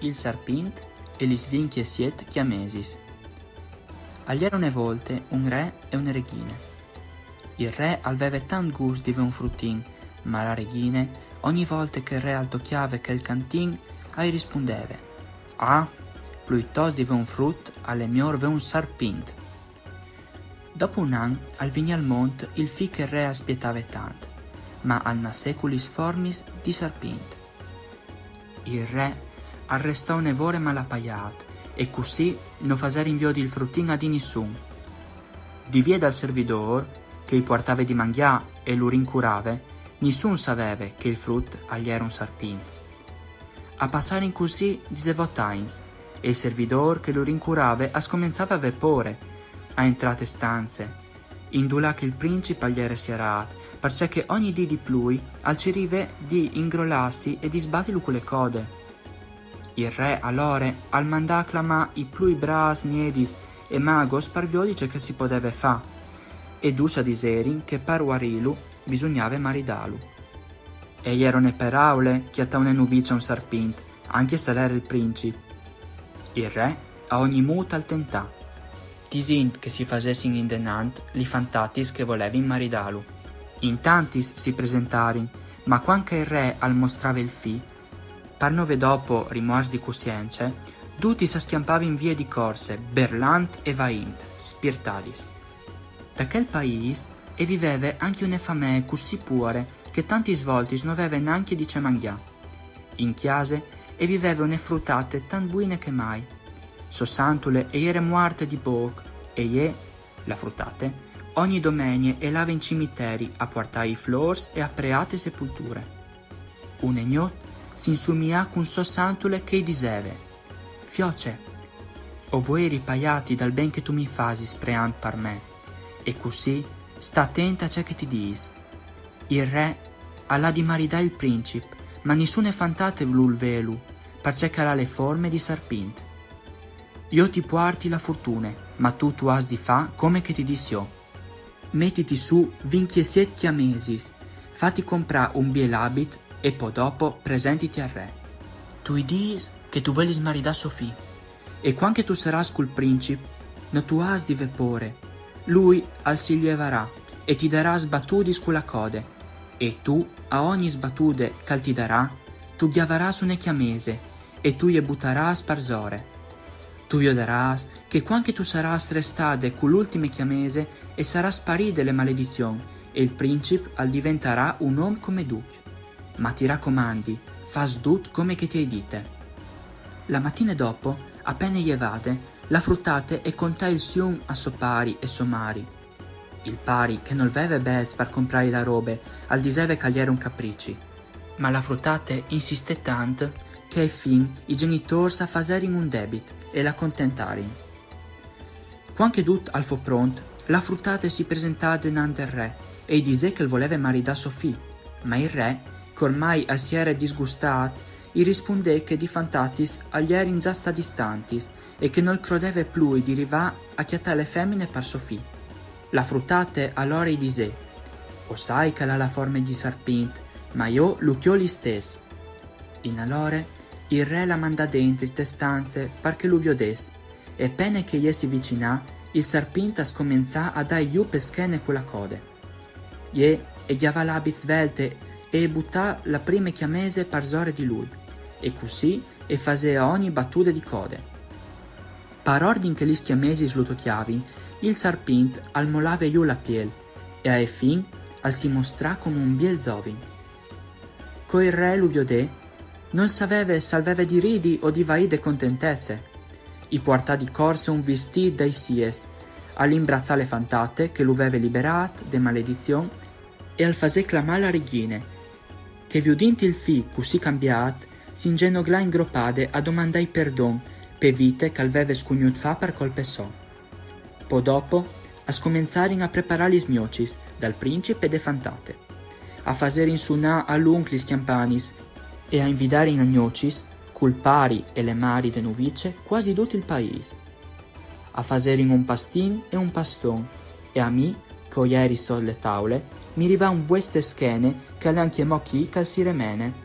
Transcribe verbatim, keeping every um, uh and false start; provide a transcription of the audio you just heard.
Il sarpint e lis vincj e siet cjamesis. Al jere une volte un re e une regjine. Il re al veve tant gust di vê un frutin, ma la regjine, ogni volte che il re al tocjave chel cantin, a i rispundeve: «Ah, pluitost di vê un frut, al è miôr vê un sarpint.» Dopo un an al vignì al mont il fi che il re al spietave tant, ma al nassè cu lis formis di sarpint. Il re al restò une vore malapaiât, e cussì no faserin viodi il frutin a di nissun. Di vie dal servidôr, che i puartave di mangjâ e lu rincurave, nissun saveve che il frut al jere un sarpint. A passarin cussì disevot agns, e il servidôr che lu rincurave al scomençave a vê pôre, a entrâ te stanze, indulà che il princip al jere sierât, parcè che ogni dì di plui al cirive di ingrolâsi e di sbatilu cu le code. Il re alore al mandà a clamâ i plui brâfs miedis e magos par viodi ce che si podeve fâ, e ducj a diserin che par vuarîlu bisugnave maridâlu. E jere une peraule cjatâ une nuvice a un sarpint, ancje se al jere il princip. Il re a ogni mût al tentà, disint che si fasessin indenant lis fantatis che volevin maridâlu. In tantis si presentarin, ma cuant che il re al mostrave il fi, par no vê dopo rimuars di cussience, dutis a scjampavin vie di corse, berlant e vaint, spirtadis. Ta chel paîs e viveve ancje une famee cussì puare che tantis voltis no veve nancje di ce mangjâ. In cjase e viveve une frutate tant buine che mai. Sô santule e jere muarte di pôc, e jê, la frutate, ogni domenie e lave in cimiteri a puartâ i flôrs e a preâ te sepulture. Une gnot si insumià cun sô santule che i diseve: «Fioce, o vuei ripaiâti dal ben che tu mi fasis preant par me, e cussì sta atente a ce che ti dîs. Il re al à di maridâ il princip, ma nissune fantate vûl vêlu, parcè che al à le forme di sarpint. Jo ti puarti la furtune, ma tu tu âs di fâ come che ti dîs jo. Metiti sù vincj e siet cjamesis, fati comprâ un biel abit e po dopo presentiti al re. Tu i dîs che tu vuelis maridâ so fi. E cuant che tu sarâs cul princip, no tu âs di vê pôre. Lui al si lievarà e ti darà sbatudis cu la code. E tu, a ogni sbatude che al ti darà, tu gjavarâs une cjamese e tu je butarâs parsore. Tu viodarâs che cuant che tu sarâs restade cu l'ultime cjamese e sarà sparide le maledizion e il princip al diventarà un om come ducj. Ma ti racomandi, fâs dut come che ti ai dite.» La matine dopo, a pene jevade, la frutate e contà il sium a so pari e sô mari. Il pari, che nol veve bêçs par comprâi la robe, al diseve che al jere un caprici. Ma la frutate insistè tant che ae fin i gjenitôrs a faserin un debit e la contentarin. Cuant che dut al fo pront, la frutate si presentà denant del re e i disè che al voleve maridâ so fi. Ma il re, che ormai al si jere disgustât, i rispundè che di fantatis a jerin za stadis tantis e che nol crodeve plui di rivâ a cjatâ le femine par so fi. La frutate alore i disè: «O sai che al à la forme di sarpint, ma jo lu cjoli istès.» In alore il re la mandà dentri te stanze par che lu viodès, e pene che jê si vicinà, il sarpint a scomençà a dâi jù pe schene cu la code. Jê e gjavà l'abit svelte e e butà la prime cjamese parsore di lui, e cussì e fasè a ogni batude di code. Par ordin che lis cjamesis lu tocjavin, il sarpint al molave jù la piel e ae fin al si mostrà come un biel zovin. Co il re lu viodè, Nol saveve s'al veve di ridi o di vaì de contentece. I puartà di corse un vistît dai sies, al imbraçà le fantate che lu veve liberât de maledizion e al fasè clamâ la regjine, che viodint il fi cussì cambiât, si ingenoglà ingropade a domandâi perdon pe vite ch'al veve scugnût fâ par colpe sô. Po dopo a scomençarin a preparâ lis gnocis dal princip e de fantate, a faserin sunâ a lunc lis cjampanis e a invidarin a gnocis cul pari e le mari de nuvice cuasi dut il paîs. A faserin un pastin e un paston, e a mi, che o jeri sot le taule, mi rivà un vuest te schene che al è ancjemò chi ch'al si remene.